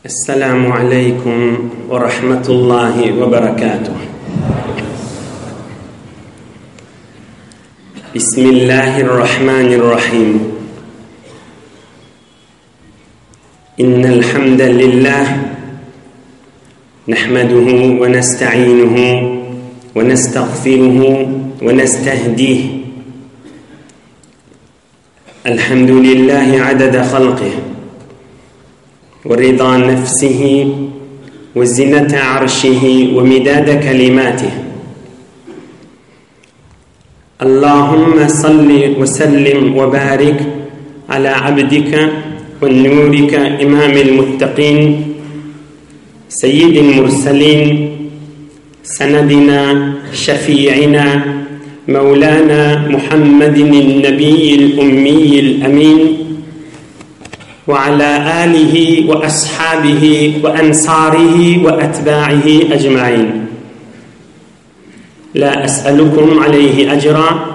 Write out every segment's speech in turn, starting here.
Esselamu aleýkum we rahmetullahi we berekatuh. Bismillahirrahmanirrahim. Innel hamdalillah nahmeduhu we nesta'inuhu we nestagfiruhu we nestahdih. الحمد لله عدد خلقه ورضا نفسه وزنة عرشه ومداد كلماته اللهم صل وسلم وبارك على عبدك ونورك إمام المتقين سيد المرسلين سندنا شفيعنا مولانا محمد النبي الأمي الأمين وعلى آله وأصحابه وأنصاره وأتباعه أجمعين لا أسألكم عليه أجرا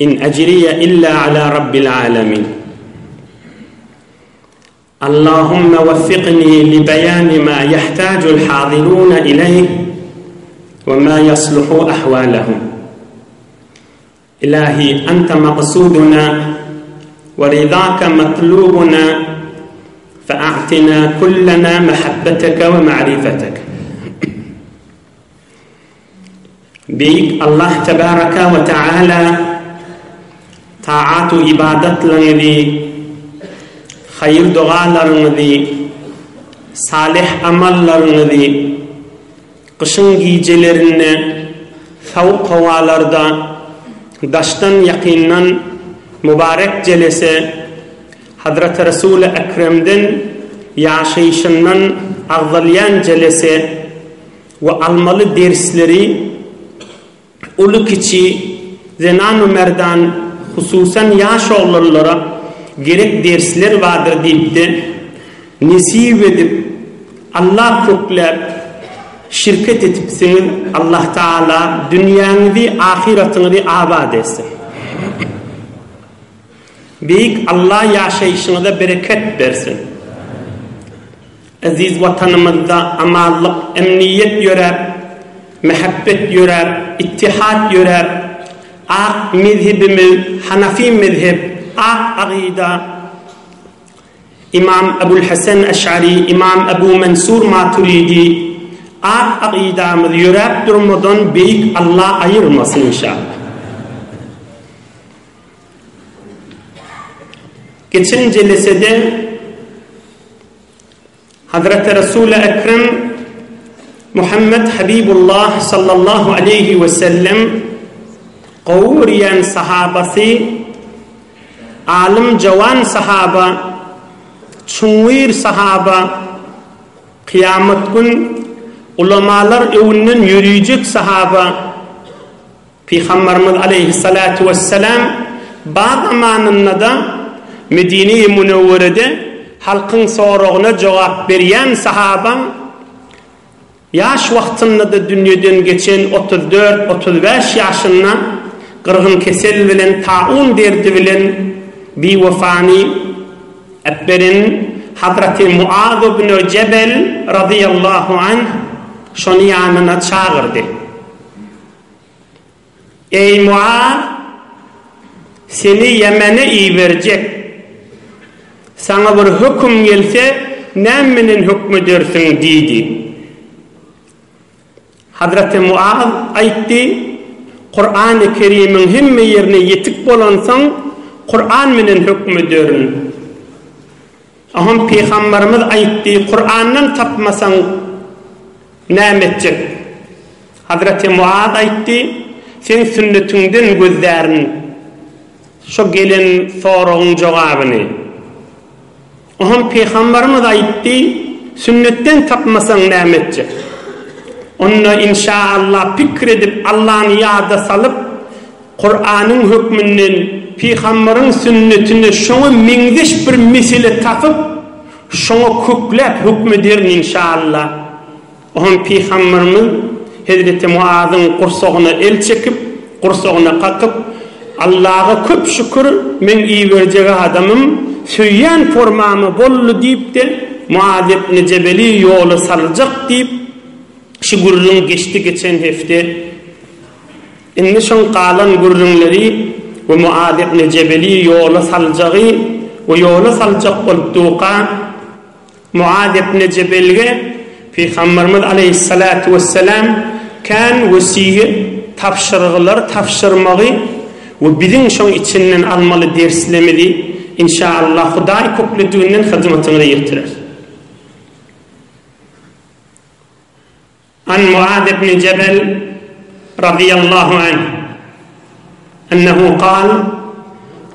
إن أجري إلا على رب العالمين اللهم وفقني لبيان ما يحتاج الحاضرون إليه وما يصلح أحوالهم إلهي أنت مقصودنا ورضاك مطلوبنا فأعطنا كلنا محبتك ومعرفتك Beýik Allah tebaraka we taala taat-u ybadatlaryňyzy, haýyr-dogalaryňyzy, salyh amallaryňyzy gyşyň gijelerinde sowuk howalarda daşdan-ýakyndan mübarek jelese Hazreti Resuly Ekremden ýaşaýşyndan agzalýan jelese we almaly dersleri uly-kiçi, zenan-u-merdan, hususan ýaş oglanlara gerek dersler bardyr diýip-de, nesip edip, Alla kökläp, şirket etipsiňiz, Allahtagala dünýäňizi, ahyratyňyzy abat etsin. Beýik Alla ýaşaýşyňyza bereket bersin. Eziz Watanymyzda amanlyk, emniýet ýöräp, mähebbet ýöräp, ittihat ýöräp, ak mezhebimiz Hanafi mezheb, ak agyda, Imam Ebul Hasan Eş'ari, Imam Ebu Mensur Maturidi, ak akydamyz ýöräp durmadan Beýik Alla aýyrmasyn inşallah. Geçen jelesede Hazreti Resul-i Ekrem Muhammed Habibullah sallallahu aleýhi we sellem gowy görýän sahabasy alym jawan sahaba çuňňur sahaba kyýamat gün ulamalar öwünden ýörüjek sahaba Pygamberimiz aleýhissalatu wessalam bar zamanynda-da Medine-i Münewwerede halkyň soragyna jogap berýän sahaba, ýaş wagtynda-da dünýeden geçen 34, 35 ýaşynda gyrgyn kesel bilen, taun derdi bilen biwefany äpberen Hazreti Muaz ibn Jebel razyýallahu anh şony ýanyna çagyrdy. Eý, Muaz! Seni Ýemene iberjek. Saňa bir höküm gelse, näme menen hökmedersiň? diýdi. Hazreti Muaz aýtdy, Kurany Kerimiň hemme ýerine ýetik bolansoň, Kuran menen hökmederin. Oňam Pygamberimiz aýtdy, Kurandan tapmasaň näme etjek? Hazreti Muaz aýtdy, Seň sünnetiňden gözlärin şo gelen soragyň jogabyny. Oňam Pygamberimiz aýtdy, Sünnetden tapmasaň näme etjek? Onda inşa-Allah pikir edip Allany ýada salyp, Kuranyň hökmünden, pygambaryň sünnetinde şoňa meňzeş bir mesele tapyp, şoňa kökläp höküm ederin inşallah. Oňa pygambarymyz hezreti Muazyň gursagyna el çekip, gursagyna kakyp, Allaha köp şükür, meň iberjek adamym, söýýän formama boldy diýip-de. Muaz ibn Jebeli ýola saljak diýip, şu gürrüň geçdi geçen hepde. Indi şoň galan gürrüňleri we Muaz ibn Jebeli ýola saljagy we ýola saljak bolup durka, Muaz ibn Jebelge Pygamberimiz aleýhissalatu wessalam kän wesýet tabşyrgylar tabşyrmagy we biziň şoň içinden almaly derslerimizi inşaallah Hudaý köklediginden hyzmatyňyza ýetirer. An Muaz ibn Jebel razyýallahu anh ennehu kal,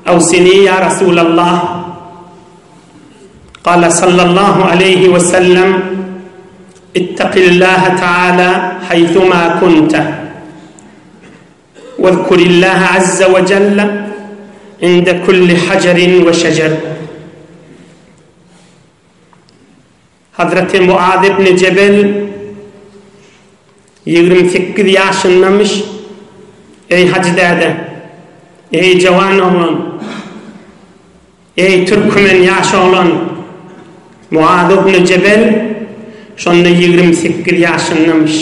Awsini ýa Rasulallah, Kala sallallahu aleýhi we sellem, Ittaqillaha taala haýsuma kunte, Wezkurillaha azza we jelle inde kulli hajerin we şejer. Hazreti Muaz ibn Jebel 28 ýaşyndamyş, Eý hajy däde, eý jawan oglan, eý türkmen ýaş oglan Muaz ibn Jebel şonda 28 ýaşyndamyş.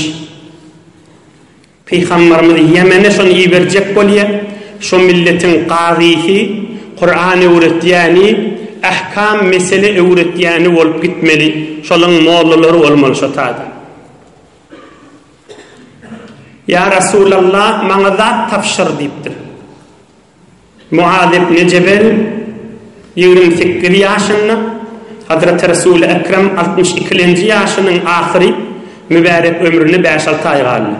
Pygambarymyz Ýemene şony iberjek bolýa, şo milletiň kazysy, Kuran öwretýäni, ähkam mesele öwretýäni bolup gitmeli, şolaň mollalary bolmaly şo taýda. Ýa Rasulallah maňa zat tabşyr diýipdir. Muaz ibn Jebel 28 ýaşynda, Hazreti Resuly Ekrem 62-lenji ýaşynyň ahyry mübärek ömrüne bäş-alty aý galdy.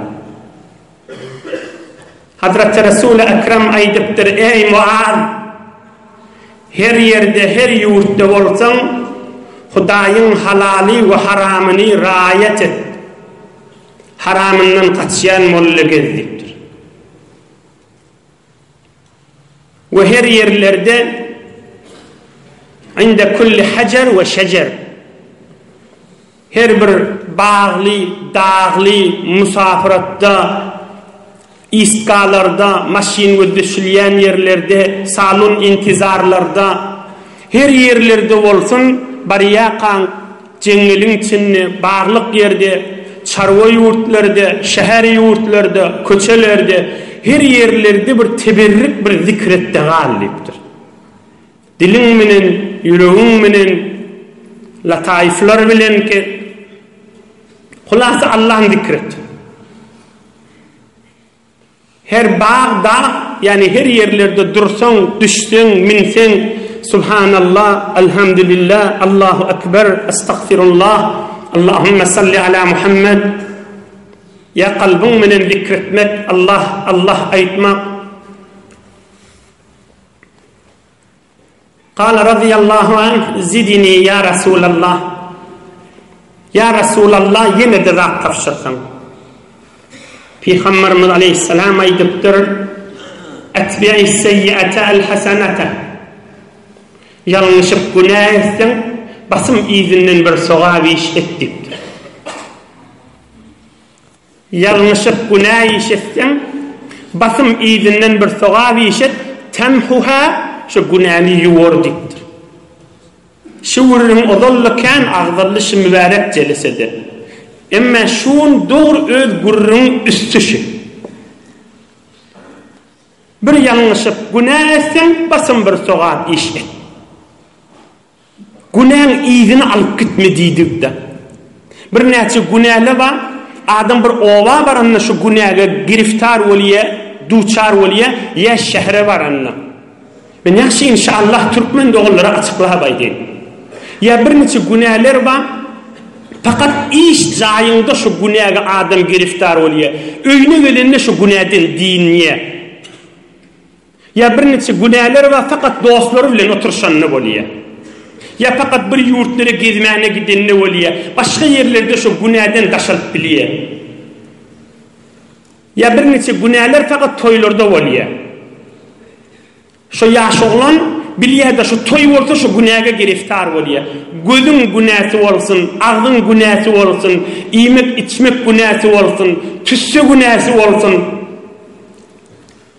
Hazreti Resuly Ekrem aýdypdyr, Eý, Muaz! Her ýerde, her ýurtda bolsaň, Hudaýyň halaly we haramyny raýat et. Haramyndan gaçýan molla gez diýipdir. We her ýerlerde Inde kulli hajar we şejer Her bir bagly, dagly musafyratda, istgalarda, maşyn gözleşilýän ýerlerde, salon intizarlarda, her ýerlerde bolsun, barýarkaň Jeňňeliň içinde, baglyk ýerde, çarwa ýurtlarda, şäher ýurtlarda, köçelerde, her ýerlerde bir teberrik bir zikr et-de gal diýipdir. Diliň menen, ýüregiň menen, lataýyflar bilen ki, hulasa Allahny zikr et. Her bag, dag, ýagny her ýerlerde dursaň, düşseň, minseň, Subhanallah, Elhamdülillah, Allahu Ekber, Estagfirullah, Allahümme salli ala Muhammed, ýa kalbyň bilen zikretmek, Allah, Allah aýtmak. Kala razyýallahu anh, Zidini ýa Rasulallah. Ýa Rasulallah, ýene-de zat tabşyrsaň. Pygamberimiz aleýhissalam aýdypdyr, Etbi'is seýýi'ete el-hasenete. Ýalňyşyp günä etseň, basym yzyndan bir sogap iş et diýipdir. Ýalňyşyp günä iş etseň, basym yzyndan bir sogap iş et, temhuha, şo günäni ýuwar diýipdir. Şu gürrüň ozal-da kän agzaldy şu mübärek jelesede. Emme şu gün dogry öz gürrüňiň üsti şu. Bir ýalňyşyp günä etseň, basym bir sogap iş et. Günäň yzyny alyp gitme diýdigde. Birnäçe günäler bar, adam bir oba baranda şu günäge giriftar bolýa, duçar bolýa, ýa şähere baranda. Men ýagşy inşallah türkmen doganlara açyklap aýdaýyn. Ýa birniçe günäler bar, pakat iş jaýyňda şu günäge adam giriftar bolýa, öýüne gelende şu günäden dynýa. Ýa birniçe günäler bar fakat dostlary bilen oturyşanda bolýa. Ýa fakat bir ýurtlara gezmäne gidende bolýa. Başga ýerlerde şo günäden daşalyp bilýä. Ýa birniçe günäler fakat toýlarda bolýa. Şo ýaş oglan bilýä-de şo toý bolsa şo günäge giriftar bolýa. Gözüň günäsi bolsun, agzyň günäsi bolsun, iýmek-içmek günäsi bolsun, tüsse günäsi bolsun.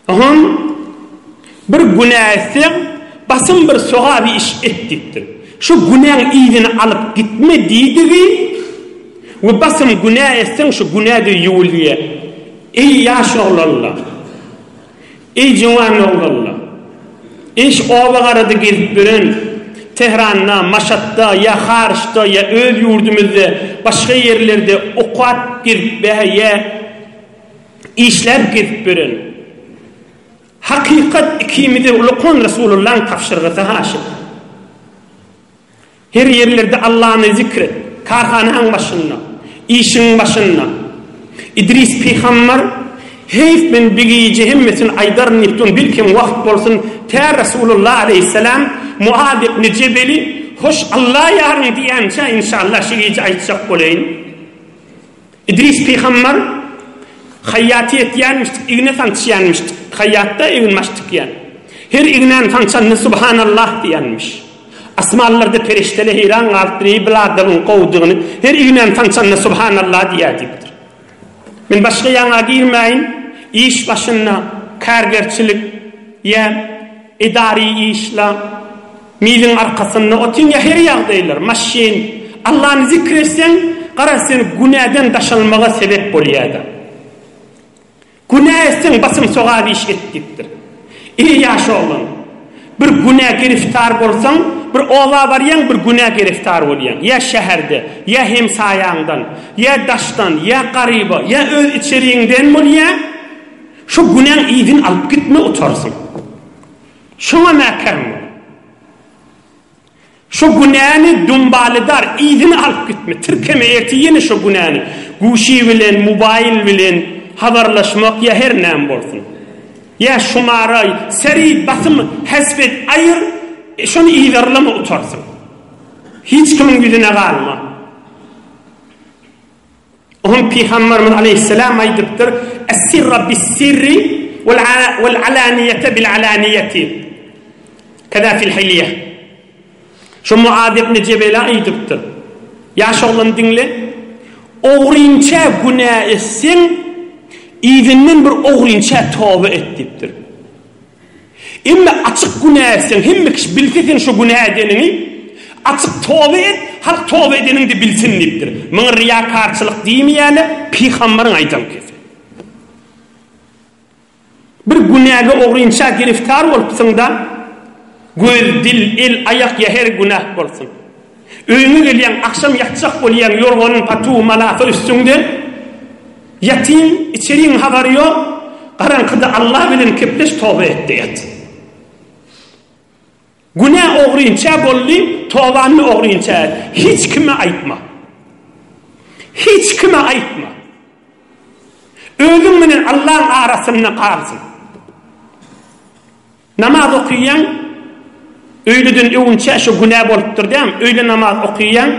Oňam bir günä etseň, basym bir sogaby iş et diýipdir. Şu günäň yzyny alyp gitme diýdigi we basym günä etseň şu günä-de ýuwulýa. Eý ýaş oglanlar! Eý juwan oglanlar! Eý şu oba-garada gezip ýören, Tehranda, Maşatda ýa haryçda ýa öz ýurdumyzda başga ýerlerde okap gezip ýa işläp gezip ýören, Hakykat ikimize ulakan Resulullaň tabşyrgysy haşy. Her ýerlerde Allany zikr et, karhanaň başynda, işiň başynda. Idris pygambar, Heýf men bi gije hemmesini aýdaryn diýip dur, belkem wagt bolsun, tä Resulullah aleýhissalam Muaz ibn Jebeli hoş Alla ýaryň diýänçä inşallah şu gije aýtjak bolaýyn. Idris pygamber haýýaty etýänmişdik, igne sançýanmyşdyk. Haýýatda eginbaş tikýän. Her ignäni sançanda Subhanallah diýýänmiş. Asmanlarda perişdeler heýran galypdyr, eý bil adamyň gowudygyny, her ignäni sançanda Subhanallah diýýär diýipdir. Men başga ýaňa girmäýin, iş başynda kargerçilik ýa edary işla, Miziň arkasynda otyň ýa her ýagdaýlar, maşyn, Allany zikr etseň, garaz sen günäden daşalmaga sebep bolýada. Günä etseň basym sogap iş et diýipdir. Eý ýaş oglan, bir günä giriftar bolsaň, bir oba barýaň bir günä giriftar bolýaň, ýa şäherde, ýa hemsaýaňdan, ýa daşdan, ýa garyba, ýa öz içeriňden bolýa, şo günäň yzyny alyp gitme utarsyň. Şoňa mäkäm bol. Şo günäni dumbalydar, yzyny alyp gitme, tirkeme ertir ýene şo günäni. Guşy bilen, mobaýl bilen habarlaşmak ýa her näme bolsun. Ýa şumara, seri basym hesp et, aýyr, şony yzarlama utarsyň. Hiç kimiň ýüzüne galma. Oňa Pygamberimiz aleýhissalam aýdypdyr, Es-sirra bis-sirri wal-alaniýete bil-alaniýeti. Keza fil hilýe. Şu Muaz ibn Jebele aýdypdyr. Ýaş oglan diňle. Ogrynça günä etseň, yzyndan bir ogrynça toba et diýipdir. Emma açyk günä etseň, hemme kişi bilse sen şo günä edeniňi, açyk toba et, halk toba edeniňi-de bilsin diýipdir. Muňa ryýakarçylyk diýmeýärler, pygambaryň aýdan kesi. Bir günäge ogrynça giriftar bolupsyň-da, göz, dil, el, aýak ýa her günäh bolsun. Öýüňe gelýäň, agşam ýatjak bolýaň, ýorganyň patuwy, malasa üstüňde. Ýatyň, içeriň habary ýok. Garaňkyda Alla bilen kepleş, toba et-de ýat. Günä ogrynça boldy, tobany ogrynça et. Hiç kime aýtma. Hiç kime aýtma. Özüň bilen Allaň arasynda galsyn. Namaz okyýaň, öýleden öwünçä şo günä bolupdyr dämi? Öýle namaz okyýaň,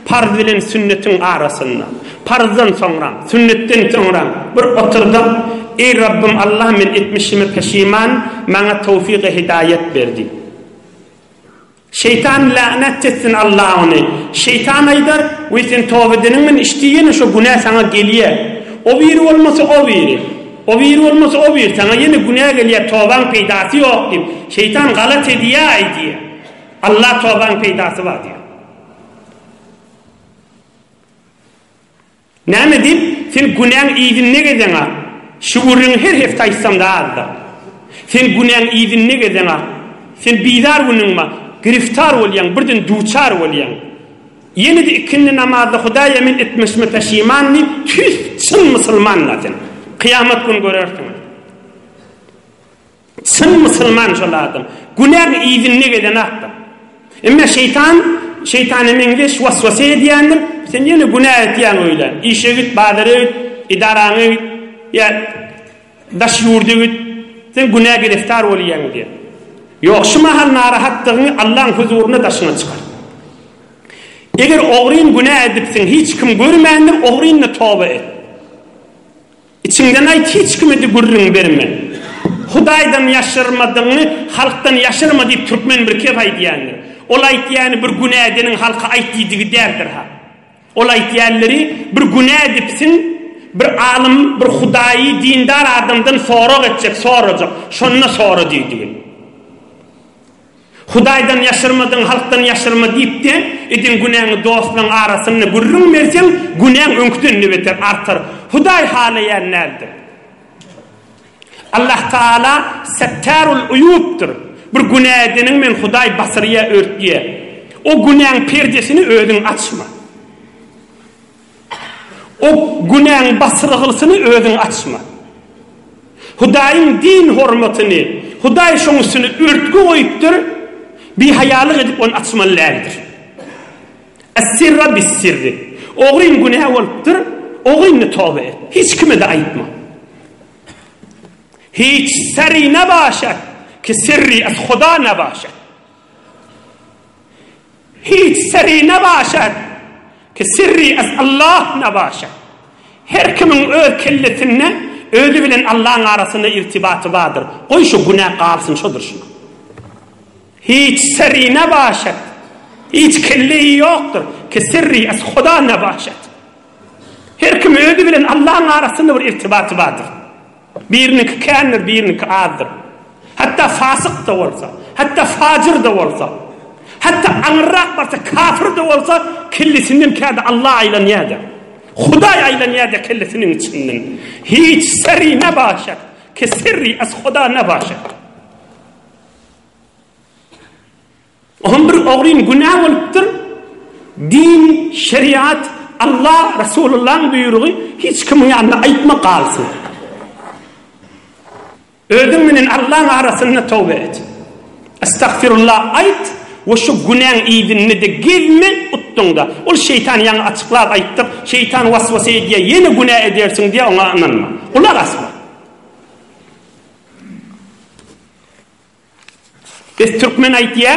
parz bilen sünnetiň arasynda, parzdan soňra, sünnetden soňra bir oturda, Eý Rabbym Allah men etmişime peşiman, maňa towfygy hidaýat ber diý. Şeýtan länet etsin Allah ony. Şeýtan aýdar, Weý sen toba edeniň bilen içdi ýene şo günä saňa gelýä. O biri bolmasa o biri. O biri bolmasa o biri. Saňa ýene günä gelýä tobaň peýdasy ýok diýip. Şeýtan galat edýä diýýä. Allah tobaň peýdasy bar diýýä. Näme diýip, sen günäň yzynda gezeň-a? Şu gürrüňi her hepde aýtsam-da azdyr. Sen günäň yzynda gezeň-a? Sen bizar günüň bar, giriftar bolýaň, birden duçar bolýaň. Ýene-de ikindi namazda Hudaýa men etmişime peşiman diýip, tüýs çyn musulman-da sen. Kyýamat güni görersiňiz. Çyn musulman şol adam. Günäň yzynda gezen akdyr. Emma şeýtan, şeýtana meňzeş waswasa edýändir, sen ýene günä etýäň öýlän. Işe git, bazara git, edaraňa git, ýa daş ýurda git, sen günä giriftar bolýaň diýýär. Ýok, şu mahal narahatdygyňy Allaň huzurynda daşyňa çykar. Eger ogryn günä edipsiň, hiç kim görmändir, ogryn-da toba et. Içiňden aýt, hiç kime-de gürrüň berme. Hudaýdan ýaşyrmadygyňy halkdan ýaşyrma diýip türkmen bir kep aýdýandyr. Ol aýtýany bir günä edeniň halka aýt diýdigi däldir-ha. Ol aýtýanlary bir günä edipsiň, bir alym, bir hudaýy, dindar adamdan sorag etjek, sorajak, şonda sora diýdigi. Hudaýdan ýaşyrmadyň, halkdan ýaşyrma diýip-de, eden günäňi dostlaň arasynda gürrüň berseň, günäň öňküden-de beter artar. Hudaý halaýan däldir. Allah Taala Settarul Uýubdyr. Bir günä edeniň men Hudaý basyrýa, örtýä. O günäň perdesini özüň açma. O günäň basyrgylsyny özüň açma. Hudaýyň din hormatyny, Hudaý şoň üstüne örtgi goýupdyr, bihaýalyk edip ony açmaly däldir. Es-sirra bis-sirri. Ogryn günä bolupdyr, ogrynda toba et. Hiç kime-de aýtma. Hiç seri nebaşat ki sirri es Huda nebaşat. Hiç seri nebaşat ki sirri es Allah nebaşat. Her kimiň öz kellesinde özi bilen Allaň arasynda irtibaty bardyr. Goý şu günä galsyn şo durşuna. Hiç seri nebaşat, hiç kelleýi ýokdur ki sirri es Huda nebaşat. Her kim özi bilen Allaň arasynda bir irtibaty bardyr. Biriniňki kändir, biriniňki azdyr. Hatda fasyk-da bolsa, hatda fajyr-da bolsa, hatda aňyrrak barsa kafir-de bolsa, kellesinden käde Allah aýlanýar-da. Hudaý aýlanýar-da kellesiniň içinden. Hiç seri nebaşat, ki sirri es Huda nebaşat. Oňam bir ogryn günä bolupdyr. Din, şeriat, Allah, Resulullahyň buýrugy hiç kimiň ýanynda aýtma galsyn. Özüň menen Allaň arasynda toba et. Estagfirullah aýt we şu günäň yzynda-da gezme utduňda. Ol şeýtan ýaňy açyklap aýtdyk, şeýtan waswasa edýär, ýene günä edersiň diýýär, oňa ynanma. Gulak asma. Biz türkmen aýtýa,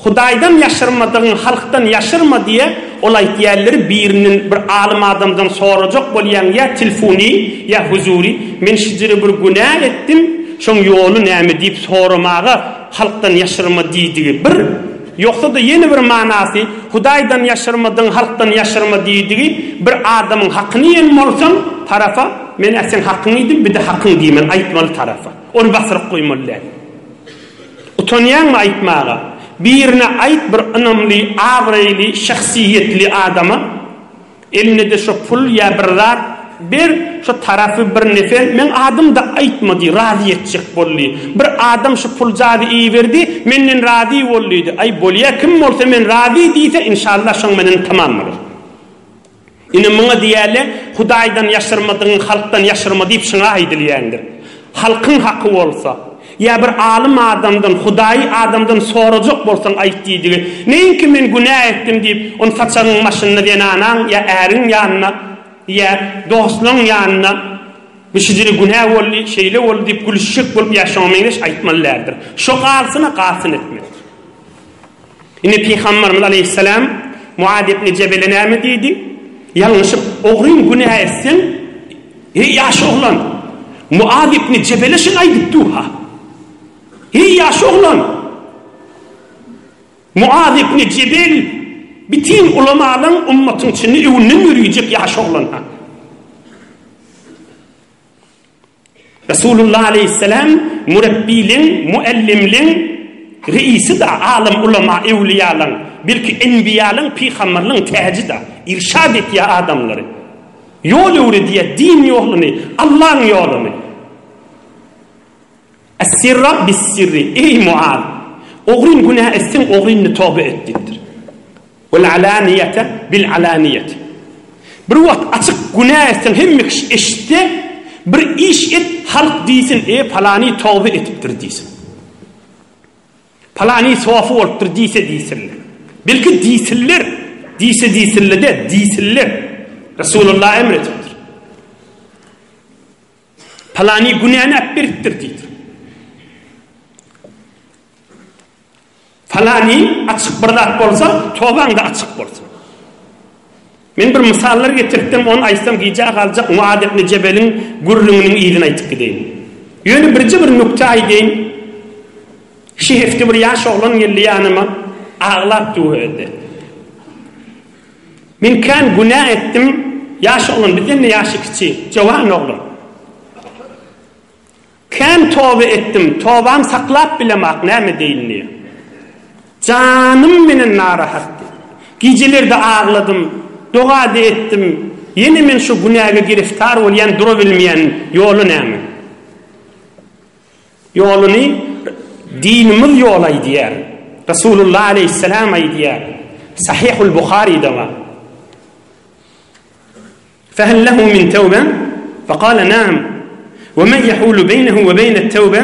Hudaýdan ýaşyrmadygyň halkdan ýaşyrma diýe, ol aýtýanlary birinden bir alym adamdan sorajak bolýaň ýa tilfuny ýa huzury, men şijire bir günä etdim, şoň ýoly näme diýip soramaga halkdan ýaşyrma diýdigi bir, ýogsa-da ýene bir manasy Hudaýdan ýaşyrmadygyň halkdan ýaşyrma diýdigi bir adamyň hakyny iýen bolsaň tarafa men-ä seň hakyňy iýdim bir-de hakyň diýmeli aýtmaly tarafa. Ony basyryp goýmaly däl. Utanýaňmy aýtmaga? Birine aýt bir ynamly, abraýly, şahsyýetli adama, eline-de şo pul ýa bir zat ber, şo tarapy bir nefer meň adym-da aýtma diý, razy etjek bol diý. Bir adam şu puljady iberdi, menden razy bol diýdi. Aý bolýa kim bolsa men razy diýse, inşallah şoň menen tamam bolar. Ine muňa diýýärler, Hudaýdan ýaşyrmadygyňy halkdan ýaşyrma diýip şuňa aýdylýandyr. Halkyň haky bolsa, ýa bir alym adamdan, hudaýy adamdan sorajak bolsaň aýt diýdigi. Neýinki men günä etdim diýip, ony saçagyň başynda zenanaň ýa äriň ýanynda, ýa dostlaň ýanynda bu şijili günä boldy, şeýle boldy diýip gülüşjek bolup ýa şoňa meňzeş aýtmaly däldir. Şo galsyna galsyn etmelidir. Indi Pygamberimiz aleýhissalam Muad ibn Jebele näme diýdi? Ýalňyşyp ogryn günä etseň, eý ýaş oglan, Muad ibn Jebele şuny aýdyp dur-ha. Eý ýaş oglan, Muad ibn Jebel bitin ulamalaň ummatyň içinde öňünden ýörüjek ýaş oglan-ha. Resulullah aleýhissalam mürebbiliň, muallimliň reisi-da, alym, ulama, öwlüýalaň, belki enbiýalaň, pygamberliň täji-da, irşad etýär adamlary. Ýol öwredýär, din ýoluny, Allaň ýoluny. Es-sirra bis-sirri, Eý Muaz! Ogryn günä etseň, ogrynny toba et diýipdir. Wal-alaniýete bil-alaniýeti. Bir wagt açyk günä etseň hemme kişi eşitse, bir iş et, halk diýsin, e, palany toba etipdir diýsin. Palany sofy bolupdyr diýse diýsinler. Belki diýsinler, diýse diýsinler-de, diýsinler. Resulullah emr etipdir. Palany günäni äp beripdir diýdir. Palany açyk bir zat bolsa, tobaň-da açyk bolsun. Men bir mysallar getiripdim, ony aýtsam gijä galjak Muad ibn Jebeliň gürrüňiniň yzyny aýtyp gideýin. Ýöne birje bir nükte aýdaýyn. Şu hepde bir ýaş oglan geldi ýanyma, aglap dur özi. Men kän günä etdim, ýaş oglan, bizden-de ýaşy kiçi, jowan oglan. Kän. Kän toba etdim, tobam saklap bilemak, näme edeýin diýýär. Janym menen narahatdy. Gijelerde agladym, doga-da etdim, ýene men şu günäge giriftar bolýan, durabilmeýän, ýoly näme? Ýoluny dinimiz ýol aýdýar. Resulullah aleýhissalam aýdýar. Sahihul Buharyda bar. Fehel lehu min tewbe? Fekale naam. Ve men yehulu beynehu ve beynet tewbe?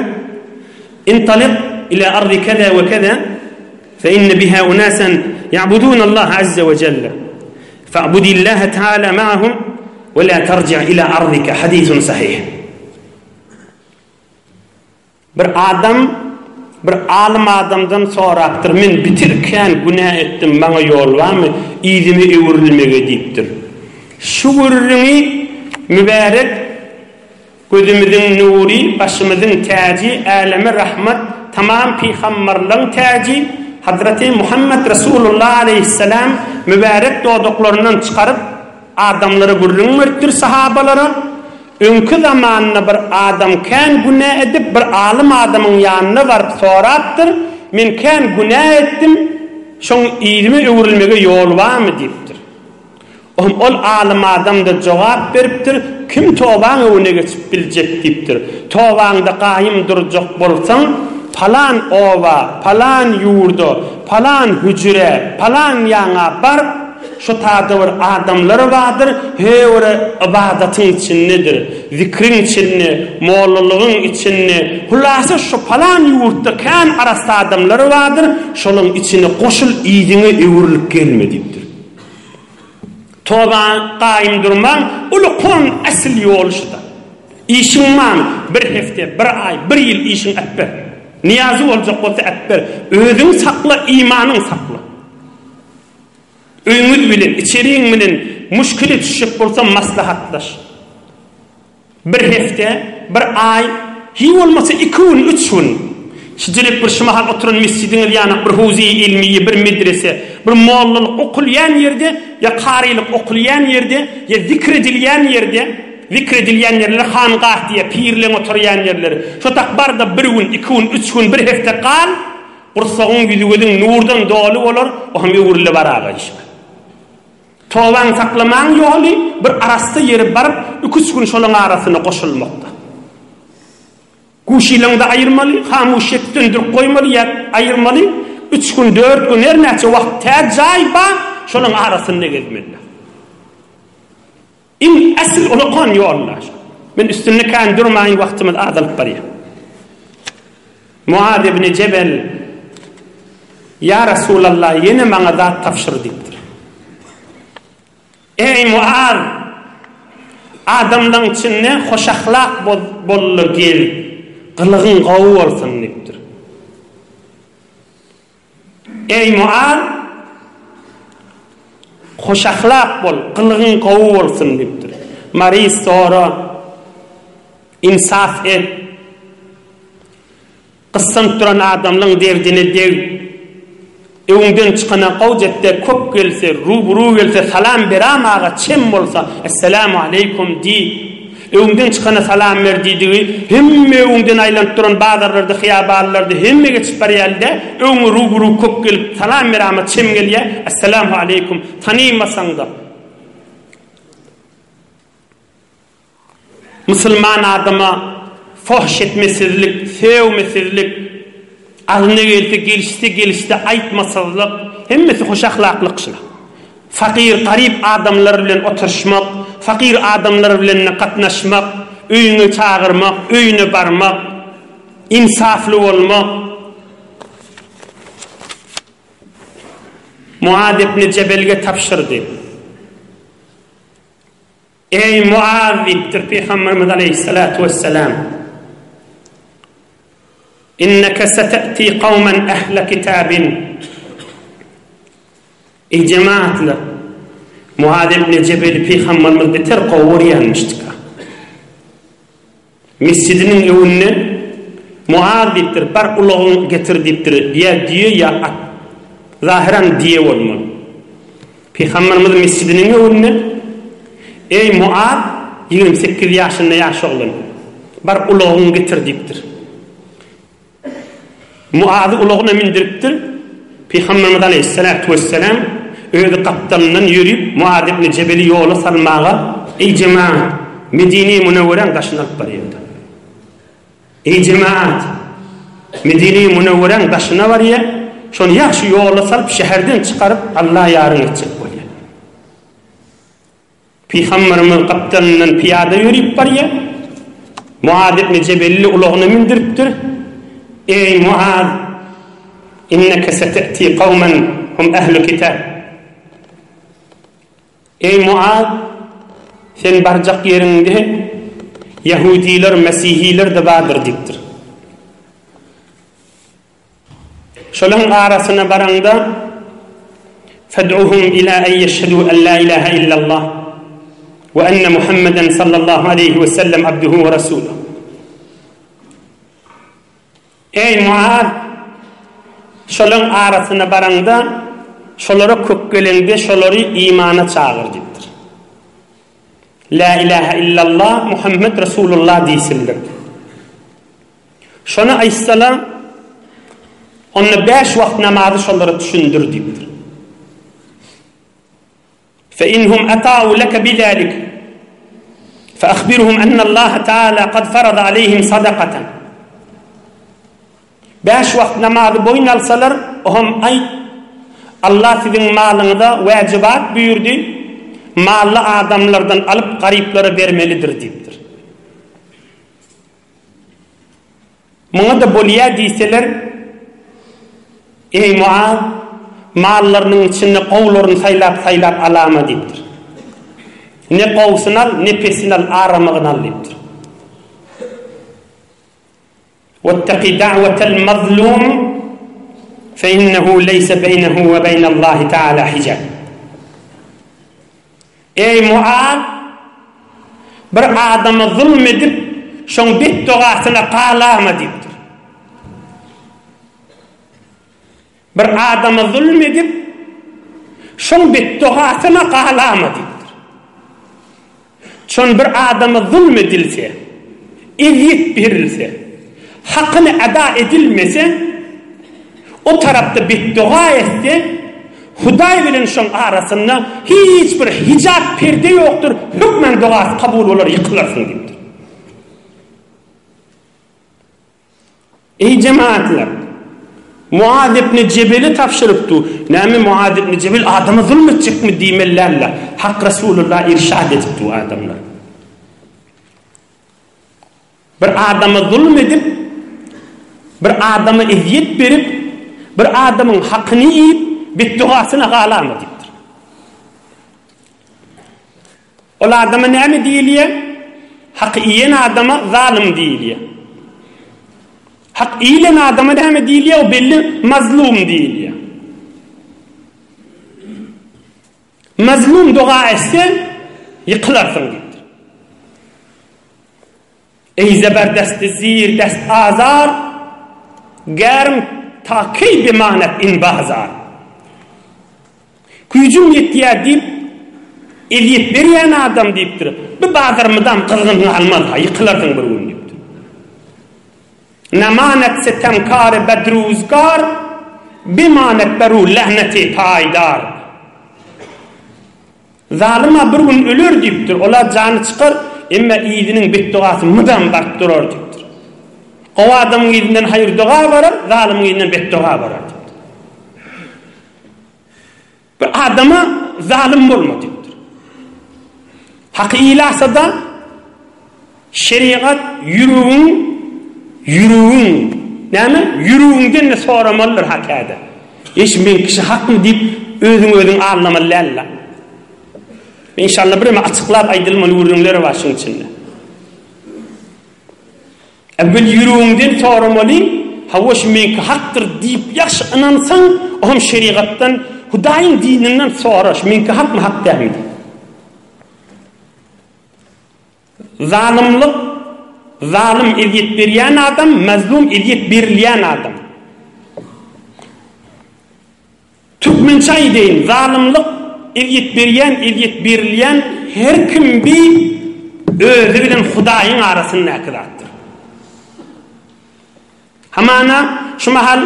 İntalik ila ardi keza ve keza fe inne biha unasen ya'budun Allah azze ve celle. Fa'budillaha teala ma'ahum ve la terci' ila ardika. Hadisun sahih. Bir adam bir alym adamdan sorapdyr, men bitir kän günä etdim, maňa ýol barmy, yzyma öwrülmege diýipdir. Şu gürrüňi mübärek gözümiziň nury, başymyzyň täji, äleme rahmat, tamam pygambarlaň täji, Hazreti Muhammet Resulullah aleýhissalam mübärek dodaklaryndan çykaryp adamlara gürrüň beripdir sahabalara. Öňki zamanda bir adam kän günä edip, bir alym adamyň ýanyna baryp sorapdyr, Men kän günä etdim, şoň yzyma öwrülmege ýol barmy diýipdir. Ohm ol alym adam-da jogap beripdir, Kim tobaň öňüne geçip biljek diýipdir. Tobaňda gaýym durjak bolsaň, palan oba, palan ýurda, palan hüjrä, palan ýaňa bar, Şu tada bir adamlar bardyr, höwre ybadatyň içindedir, zikriň içinde, mollalygyň içinde, hulasa şu palan ýurtda kän arassa adamlar bardyr, şolaň içine goşul yzyňa öwrülip gelme diýipdir. Toba gaýym durmaň uly kon äsl ýoly şuda. Işiň barmy, bir hepde, bir aý, bir ýyl işiň äpber. Nyýazy boljak bolsa äpber. Özüňi sakla, imanyňy sakla. Öýüňiz bilen, içeriň bilen muşkile düşjek bolsa maslahatlaş. Bir hepde, bir aý, hiý bolmasa iki gün, üç gün. Şijerek bir şu mahal oturan mesjidiňiz ýanak bir howzeýi ilmiýe, bir medrese, bir mollalyk okulýan ýerde ýa karylyk okulýan ýerde ýa zikr edilýän ýerde, zikr edilýän ýerlere hangah diýýär, pirleň oturýan ýerleri. Şo tak bar-da bir gün, iki gün, üç gün, bir hepde gal, Gursagyň ýüzi-gözüň nurdan doly bolar, o hem öwrüle baraga işga. Tobaňy saklamagyň ýoly bir arassa ýere baryp, iki-üç gün şolaň arasyna goşulmakda. Guşylaňda aýyrmaly, hamuşýet söndürip goýmaly ýa aýyrmaly, üç gün, dört gün, her näçe wagt tä jaý bar, şolaň arasynda gezmeli. Iň asyl ulakan ýollar. Men üstünde kän durmaýyn wagtymyz azalyp barýar. Muaz ibn Jebel Ýa Resulallah ýene maňa zat tabşyr diýipdir. Eý Muaz! Adamlaň içinde hoşahlak bol-da gel, gylygyň gowy bolsun diýipdir. Eý, Muaz! Hoşahlak bol, gylygyň gowy bolsun diýipdir. Maryz sora, ynsaf et. Gyssanyp duran adamlaň derdine deg. Öňüňden çykana gowjetde köp gelse, rubu-ru gelse salam beramaga çem bolsa, Esselamu aleýkum diý. Öňden çykana salam ber diýdigi, hemme öňden aýlanyp duran bazarlarda, hyýabanlarda hemme geçip barýaly-dä, öňe rubu-ru köp gelip salam berama çem gelýä, Esselamu aleýkum, tanymasaň-da. Musulman adama fohş etmesizlik, sögmesizlik, agzyna gelse gelişse gelişse aýtmasyzlyk, hemmesi hoş ahlaklyk şular. Fakyr, garyp adamlar bilen oturyşmak, fakyr adamlar bilen gatnaşmak, öýüňe çagyrmak, öýüne barmak, ynsaply bolmak. Muaz ibn Jebelge tabşyrdy. Eý, Muaz! diýipdir Pygamberimiz aleýhissalatu wessalam. Inneke sete'ti kawmen ehle kitabin. Eý jemaatlar! Muaz ibn Jebeli Pygamberimiz beter gowy görýänmişdika. Mesjidiniň öňünde Muaz diýipdir, bar ulagyňy getir diýipdir, ýa düýe ýa at. Zahyran düýe bolmaly. Pygamberimiz mesjidiniň öňünde Eý Muaz, 28 ýaşynda ýaş oglan. Bar ulagyňy getir diýipdir. Muazy ulagyna mindiripdir. Pygamberimiz aleýhissalatu wessalam özi gapdalyndan ýörüp, Muaz ibn Jebeli ýola salmaga, Eý jemaat, Medine-i Münewweräň daşyny alyp barýardy. Eý jemaat, Medine-i Münewweräň daşyna barýar, şony ýagşy ýola salyp, şäherden çykaryp, Alla ýaryň etjek bolýar. Pygamberimiz gapdalyndan pyýada ýörüp barýar. Muaz ibn Jebelli ulagyna mündüripdir. Eý, Muaz! Inneke sete'ti kawmen hum ehlu kitab. Eý, Muaz! Sen barjak ýeriňde ýahudiler, mesihiler-de bardyr diýipdir. Şolaryň arasyna baraňda, Fed'uhum ila en yeşhedû en la ilahe illallah we enne Muhammeden sallallahu aleýhi we sellem abduhu we resuluh. Eý Muaz! Şolaryň arasyna baraňda, şolara kök geleňde şolary imana çagyr diýipdir. La ilahe illallah Muhammed Resulullah diýsinler. Şony aýtsalar, onda bäş wagt namazy şolara düşündir diýipdir. Fe inhum ata'u leke bizalik fe ahbirhum ennallaha taala kad farada aleyhim sadakatan. Bäş wagt namazy boýun alsalar, oham aýt, Allah siziň malyňyza wäjibat buýurdy, mally adamlardan alyp garyplara bermelidir diýipdir. Muňa-da bolýa diýseler, Eý, Muaz, mallarynyň içinde gowularyny saýlap-saýlap alama diýipdir. Ne gowusyny al, ne pesini al, aramygyny al diýipdir. Wettaki da'wetel mazlum fe innehu leýse beýnehu we beýnallahi ta'ala hijab. Eý, Muaz! Bir adama zulm edip, şoň betdogasyna galama diýipdir. Bir adama zulm edip, şoň betdogasyna galama diýipdir. Çon bir adama zulm edilse, ezýet berilse, hakyny eda edilmese, o tarapda betdoga etse, Hudaý bilen şoň arasynda hiç bir hijap perde ýokdur, hökman dogasy kabul bolar, ýykylarsyň diýipdir. Eý jemagatlar! Muaz ibn Jebele tabşyrypdy. Näme Muaz ibn Jebel adama zulm etjekmi diýmeli däldi. Hak Resulullah irşad edipdi bu adamlar. Bir adama zulm edip, bir adama ezýet berip, bir adamyň hakyny iýip, betdugasyna galama diýipdir. Ol adama näme diýilýär? Hak iýen adama zalym diýilýär. Hak iýilen adama näme diýilýär? O belli mazlum diýilýär. Mazlum doga etse, ýykylarsyň diýipdir. Eý zeberdesti zir dest azar, Gärm ta keý bimanet in bazar. Güýjüm ýetýär diýip, ezýet berýän adam diýipdir. Bu bazar mydam gyzgyn galmaz-ha, ýykylarsyň bir gün diýipdir. Namanet setemkary bedruzgar, bimanet beru lähneti paýdar. Zalym-a bir gün öler diýipdir, ol-a jany çykar, emma yzynyň betdogasy mydam baryp durar diýipdir. Gowy adamyň yzyndan haýyr-doga barar, zalymyň yzyndan betdoga barar diýipdir. Bir adama zalym bolma diýipdir. Haky ilasa-da şerigat ýüregiň ýüregiň näme? Ýüregiňden-de soramalydyr hakäde. Eş men kişi hakmy diýip özüň özüň aldamaly däl-de. Inşallah bireme açyklap aýdylmaly gürrüňler bar şuň içinde. Äwwel ýüregiňden soramaly, hawa şu meňki hakdyr diýip ýagşy ynansaň, oňam şerigatdan, Hudaýyň dininden sora, şu meňki hakmy, hak dälmi diýip. Zalymlyk, zalym ezýet berýän adam, mazlum ezýet berilýän adam. Türkmençe aýdaýyn, zalymlyk, ezýet berýän, ezýet berilýän her kim bi özi bilen Hudaýyň arasyndaky zatdyr. Hamana, şu mahal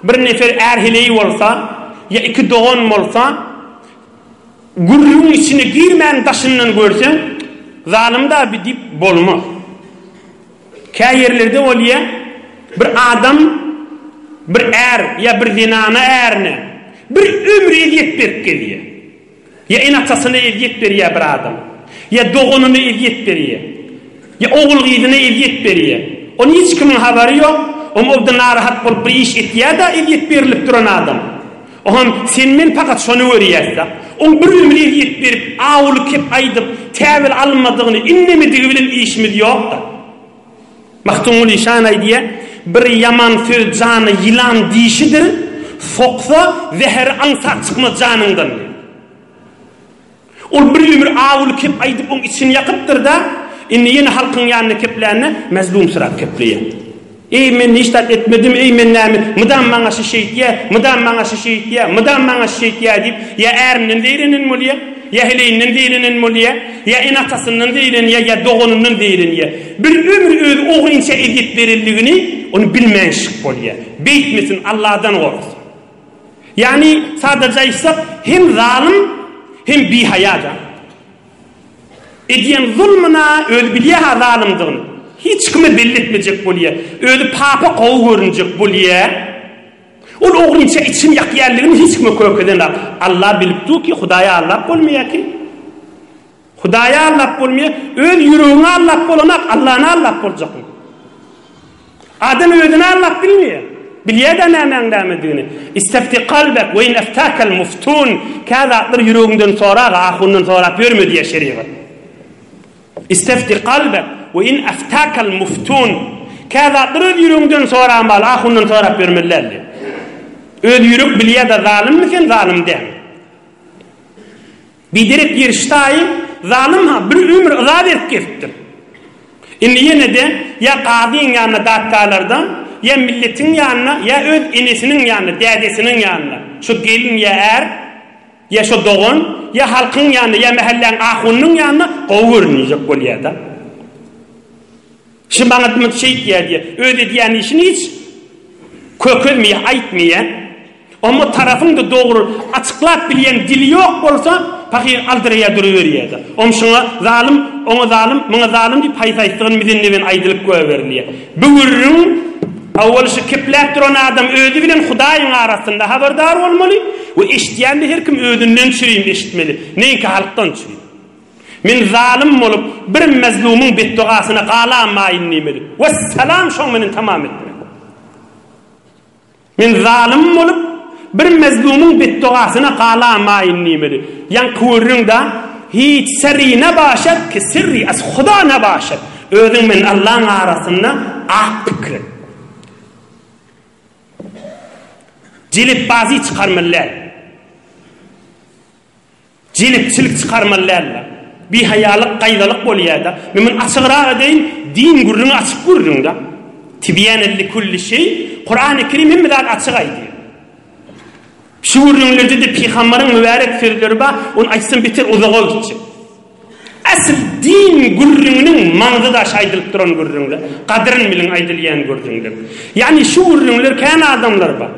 bir nefer är-heleý bolsa, ýa iki dogan bolsa, gürrüňiň içine girmän daşyndan görseň, zalym-da bi diýip bolmaz. Kä ýerlerde bolýa, bir adam bir är ýa bir zenana ärine bir ömür ezýet berip gezýä. Ýa ene-atasyna ezýet berýär bir adam. Ýa doganyna ezýet berýär. Ýa ogul-gyzyna ezýet berýär. Onuň hiç kimiň habary ýok. Oňa obda narahat bolup bir iş etýär-de ezýet berilip duran adam. Oňam sen-men pakat şony görýäs-de. Oň bir ömür ezýet berip, awuly kep aýdyp, täwil almadygyny, indemedigi bilen işimiz ýok-da. Magtymguly işan aýdýar, Bir ýaman söz jana ýylan dişidir, soksa, zäheri aňsat çykmaz janyňdan diýýär. Ol bir ömür awuly kep aýdyp oň içini ýakypdyr-da, indi ýene halkyň ýanynda keplände mezlumsyrap kepleýär. Eý, men hiç zat etmedim, eý, men näme, mydam maňa şi şeýtýä, mydam maňa şi şeýtýä, mydam maňa şi şeýtýä diýip, ýa ärinden zeýrenen bolýa, ýa heleýinden zeýrenen bolýa, ýa ene-atasyndan zeýrenýä, ýa doganyndan zeýrenýä. Bir ömür özi ogrynça ezýet berenligini ony bilmänşik bolýa. Beýtmesin, Alladan gorksyn. Ýagny, sadaja aýtsak, hem zalym, hem bihaýa-da. Edýän zulmuna özi bilýä-ha zalymdygyny. Hiç kime belli etmejek bolýa. Özi papa gowy görünjek bolýa. Ol ogrynça içini ýakýanlygyny hiç kime kökedenok. Alla bilip dur ki, Hudaýy aldap bolmaýa ki. Hudaýy aldap bolmaýa. Öz ýüregiňi aldap bolanok, Allany aldap boljakmy? Adam özüni aldap bilmeýär. Bilýär-de nämäň nämedigini. Istefti kalbek we in eftakel muftun. Kä zatlar ýüregiňden sorag, ahundan sorap ýörme diýýär şerigat. Istefti kalbek we in eftakel muftun. Kä zatlar öz ýüregiňden soramaly, ahundan sorap ýörmeli däl diýýär. Öz ýürek bilýär-de zalymmy sen, zalym dälmi. Biderek ýerştaýy zalym-ha bir ömür yza berip gezipdir. Indi ýene-de ýa gazyň ýanyna datgalarda, ýa milletiň ýanyna, ýa öz enesiniň ýanyna, dädesiniň ýanyna, şo gelin ýa är, ýa şo dogan, ýa halkyň ýanyna, ýa mähelläň ahunynyň ýanyna gowy görünjek bolýar-da. Şi maňa muny şeýtýär diýýär. Öz edýän işini hiç kökezmeýär, aýtmaýar. Oňa tarapyň-da dogry açyklap bilýän dili ýok bolsa, pahyr aldyraýar duruberýär-de. Oň şuňa zalym, oňa zalym, muňa zalym diýip haýsy-haýsydygyny mizen-neben aýdylyp goýberilýär. Bu gürrüň owal şu kepläp duran adam özi bilen Hudaýyň arasynda habardar bolmaly we eşidýän-de her kim özünden çürim eşitmeli, neňki halkdan çürim. Men zalym bolup, bir mezlumyň betdogasyna galamaýyn diýmeli. Wessalam şoň menen tamam etmeli. Men zalym bolup, bir mezlumyň betdogasyna galamaýyn diýmeli. Ýaňky gürrüň-da, Hiç seri nebaşat ki sirri az Huda nebaşat. Özüň men Allaň arasynda ak pikir et. Jelepbazy çykarmaly däl. Jelepçilik çykarmaly däldir. Bihaýalyk, gaýzalyk bolýar-da. Men muny açygrak edeýin, din gürrüňi açyk gürrüň-de. Tibýänen likulli şeý, Kurany Kerim hemme zady açyk aýdýar. Şu gürrüňlerde-de pygambaryň mübärek sözleri bar, ony aýtsam beter uzaga gitjek. Asyl din gürrüňiniň maňzy daşy aýdylyp duran gürrüňler, gadyryn biliň aýdylýan gürrüňler. Ýagny şu gürrüňler kän adamlar bar.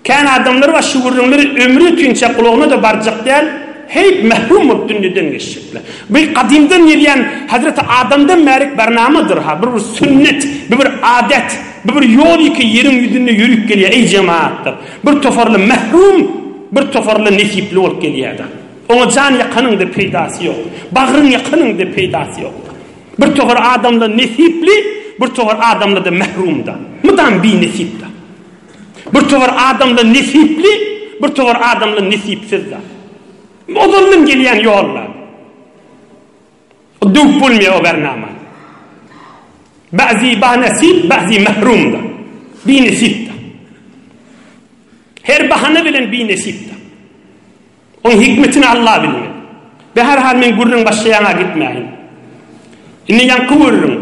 Kän adamlar bar şu gürrüňleri ömri ötünçä gulagyna-da barjak däl, heýp mährum bolup dünýeden geçjekler. Bu gadymdan gelýän Hazreti Adamdan bärik barnamadyr-ha, bu bir sünnet, bu bir adet, bu bir ýol ki ýeriň ýüzünde ýörüp gelýär, eý jemagatlar! Bir toparly mährum, bir toparly nesipli bolup gelýär-de. Oňa jan ýakanyň-da peýdasy ýok, bagryň ýakanyň-da peýdasy ýok. Bir topar adamlar nesipli, bir topar adamlar-da mährumda, mydam binesipde. Bir topar adamlar nesipli, bir topar adamlar nesipsiz-de. Ozaldan gelýän ýol-da. O döwüp bolmaýar o bernamany. Ba'zi ba nesip, ba'zi mahrum-da. Binesip-de. Her bahana bilen binesip-de. Oň hikmetini Alla bilmeli. Be-her hal men gürrüň başlaýaňa gitmäýin. Indi ýaňky gürrüň.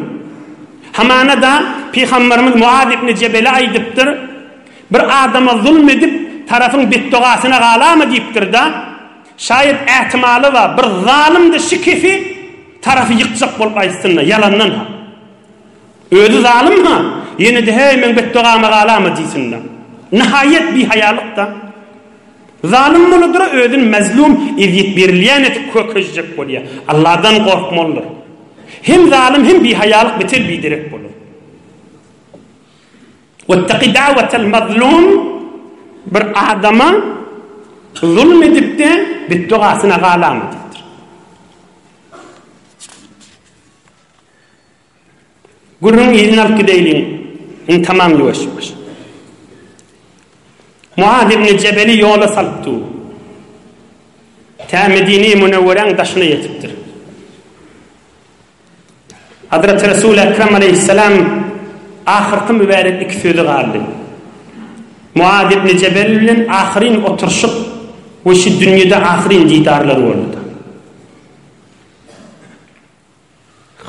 Hamana-da Pygamberimiz Muaz ibn Jebele aýdypdyr, Bir adama zulm edip, tarapyň betdogasyna galama diýipdir-de, şaýat ähtimaly bar, bir zalym-da şikesi tarapy ýykjak bolup aýtsyn-da, ýalandan-ha. Özi zalym-ha, ýene-de heý meň betdogama galama diýsin-de. Nihaýat bihaýalyk-da. Zalym boladyr-a özüni mezlum, ezýet berilýän edip kökezjek bolýar. Alladan gorkmalydyr. Hem zalym hem bihaýalyk beter biderek bolar. Wettaki da'wetel mazlum bir adama zulm edip-de betdogasyna galama diýipdir. Gürrüňiň yzyny alyp gideýliň. Indi tamam ýuwaş-ýuwaş. Muaz ibn Jebeli ýola salypdy. Tä Medine-i Münewweräň daşyna ýetipdir. Hazreti Resul Ekrem aleýhissalam ahyrky mübärek iki sözi galdy. Muaz ibn Jebel bilen ahyryn oturyşyk we şu dünýede ahyryn didarlary boldy.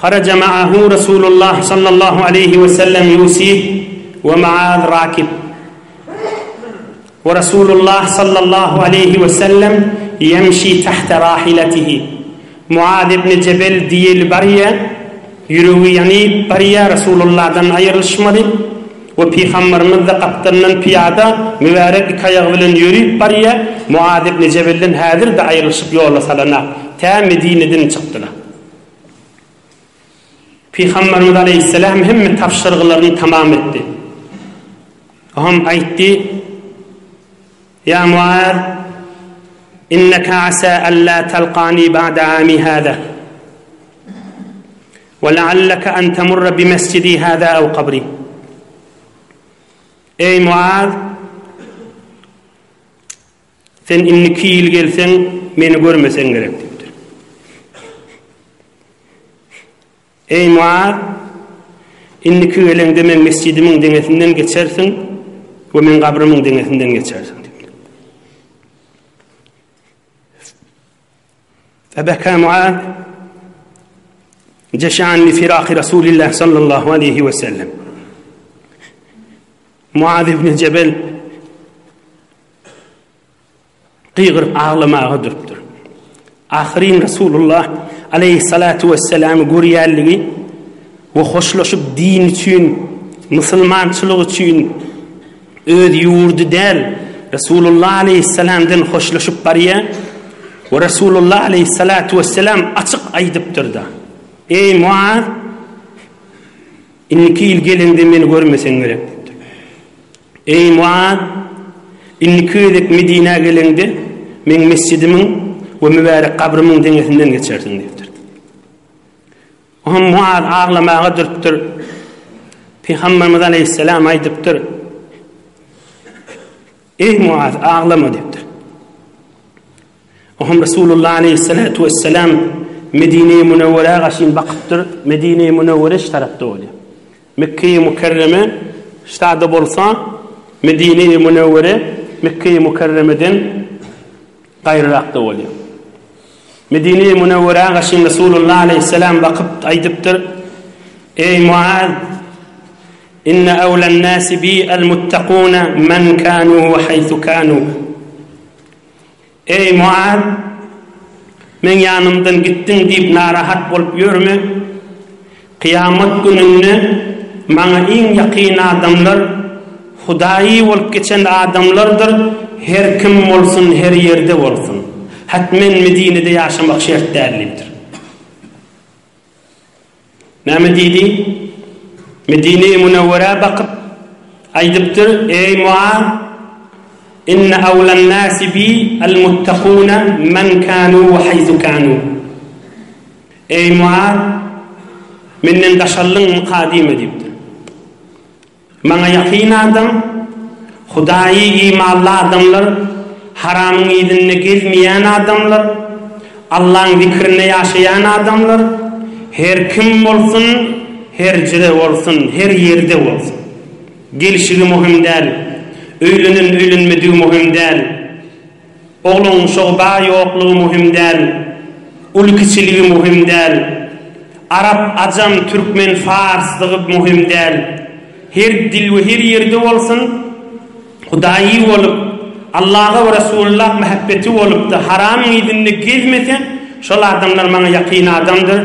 Haraja ma'ahu Rasulullah sallallahu aleýhi we sellem ýusih we Muaz rakib. We Rasulullah sallallahu aleýhi we sellem ýemşi tahta rahilatihi. Muaz ibn Jebel diýeli barýa, ýüregi ýanyp barýa Rasulullahdan aýrylyşmaly we Pygamberimiz-de gapdalyndan pyýada mübärek iki aýagy bilen ýörüp barýa, Muaz ibn Jebelden häzir-de aýrylyşyp ýola salanak, tä Medineden çykdylar. Pygamberimiz aleýhissalam hemme tabşyrgylaryny tamam etdi. Oňam aýtdy, Ýa Muaz, inneke asa an la talqani ba'da ami hada. Wa la'allaka an tamurra bi mesjidi hada aw qabri. Eý Muaz, sen indiki ýyl gelseň, meni görmeseň gerek diýipdir. Eý, Muaz! Indiki geleňde meň mesjidimiň deňesinden geçersiň we meň gabrymyň deňesinden geçersiň diýipdir. Febeka Muaz jeşan li firaki Rasulillah sallallahu aleyhi ve sellem. Muaz ibn Jebel gygyryp aglamaga durupdyr. Ahyryn Resulullah aleýhissalatu wesselamy görýänligi we hoşlaşyp din üçin, musulmançylyk üçin öz ýurdy däl, Resulullah aleýhissalamdan hoşlaşyp barýar we Resulullah aleýhissalatu wesselam açyk aýdypdyr-da, Eý Muaz, indiki ýyl geleňde meni görmeseň gerek diýipdir. Eý, Muaz! Indiki gezek Medinä geleňde, meň mesjidimiň we mübärek gabrymyň deňesinden geçersiň diýipdir. Oňa Muaz aglamaga dürtdür. Pygamberimiz aleýhissalam aýdypdyr, Eý, Muaz, aglama diýipdir. Oňa Resulullah aleýhissalatu wessalam Medine-i Münewwerä gaşyn bakypdyr. Medine-i Münewwere şu tarapda bolýar. Mekge-i Mükerreme ştada bolsa, Medine-i Münewwere Mekge-i Mükerremeden gaýryrakda bolýar. Medine-i Münewwerä gaşyn Resulullah aleýhissalam bakyp aýdypdyr, Eý Muaz! Inne awlan-nasi bi al-muttakuna men kanu we haýsu kanu. Eý, Muaz! Meň ýanymdan gitdiň diýip narahat bolup ýörme. Kyýamat gününde maňa iň ýakyn adamlar Hudaýy bolup geçen adamlardyr, her kim bolsun, her ýerde bolsun. Hatmen Medinede ýaşamak şert däl diýipdir. Näme diýdi? Medine-i Münewwerä bakyp, aýdypdyr, Eý, Muaz! Inne awlan-nasi bi al-muttakuna men kanu we haýsu kanu. Eý, Muaz! Menden daşaldyňmyka diýme diýipdir. Maňa ýakyn adam, Hudaýy imanly adamlar, haramyň yzynda gezmeýän adamlar, Allaň zikrinde ýaşaýan adamlar, her kim bolsun, her jire bolsun, her ýerde bolsun. Gelşigi möhüm däl, öýlenen öýlenmedigi möhüm däl. Oglan-uşagy bar-ýoklugy möhüm däl, uly-kiçiligi möhüm däl, arap, ajam, türkmen, farslygy möhüm däl. Her dil we her ýerde bolsun, Hudaýy bolup, Allaha we Resulullah mähebbeti bolupda haramyň yzynda gezmese, şol adamlar maňa ýakyn adamdyr.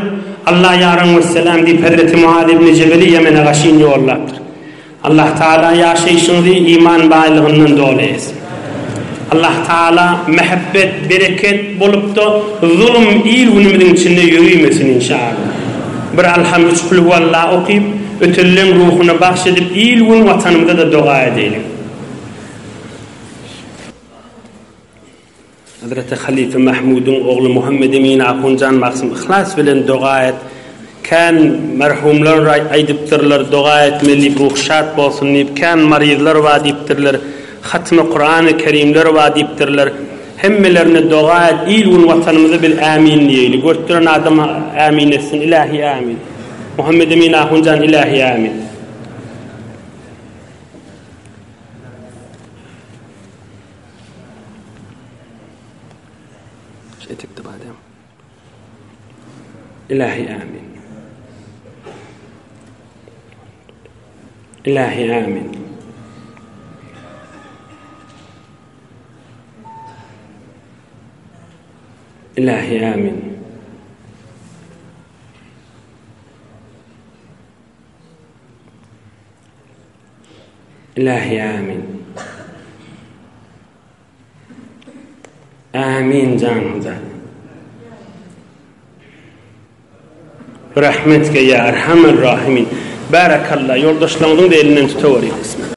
Allah ýaryň wesselam diýip Hezreti Muaz ibn Jebeli Ýemene gaşyn ýollapdyr. Allah Tagala ýaşaýşyňyzy iman baýlygyndan doly etsin. Allah Tagala mähebbet, bereket bolupda zulum il günümiziň içinde ýörimesin inşallah. Bir Alham üç Kulhuwalla okyp, ötenleň ruhuna bagş edip il gün watanymyza-da doga edeýliň. Hezreti Halyfa Mahmudyň ogly Muhammet Emin Ahunjan Magsym yhlas bilen doga et. Kän merhumlar aýdypdyrlar, doga etmeli diýip, ruhy şat bolsun diýip, kän maryzlar bar diýipdirler, hatmy Kurany Kerimler bar diýipdirler. Hemmelerine doga et, il-gün watanymyza biz ämin diýeýli. Görüp duran adam ämin etsin, ilähi ämin. Muhammet Emin Ahunjan ilähi ämin. Şu etekde bar dämi? Ilahi amin. Ilahi amin. Ilahi amin. Ilahi amin. Amin jan Hudaý. Rahmetke ya Erhamer Rahimin. Barakallah. Ýoldaşlaryňyzyň da elinden tutaweriň.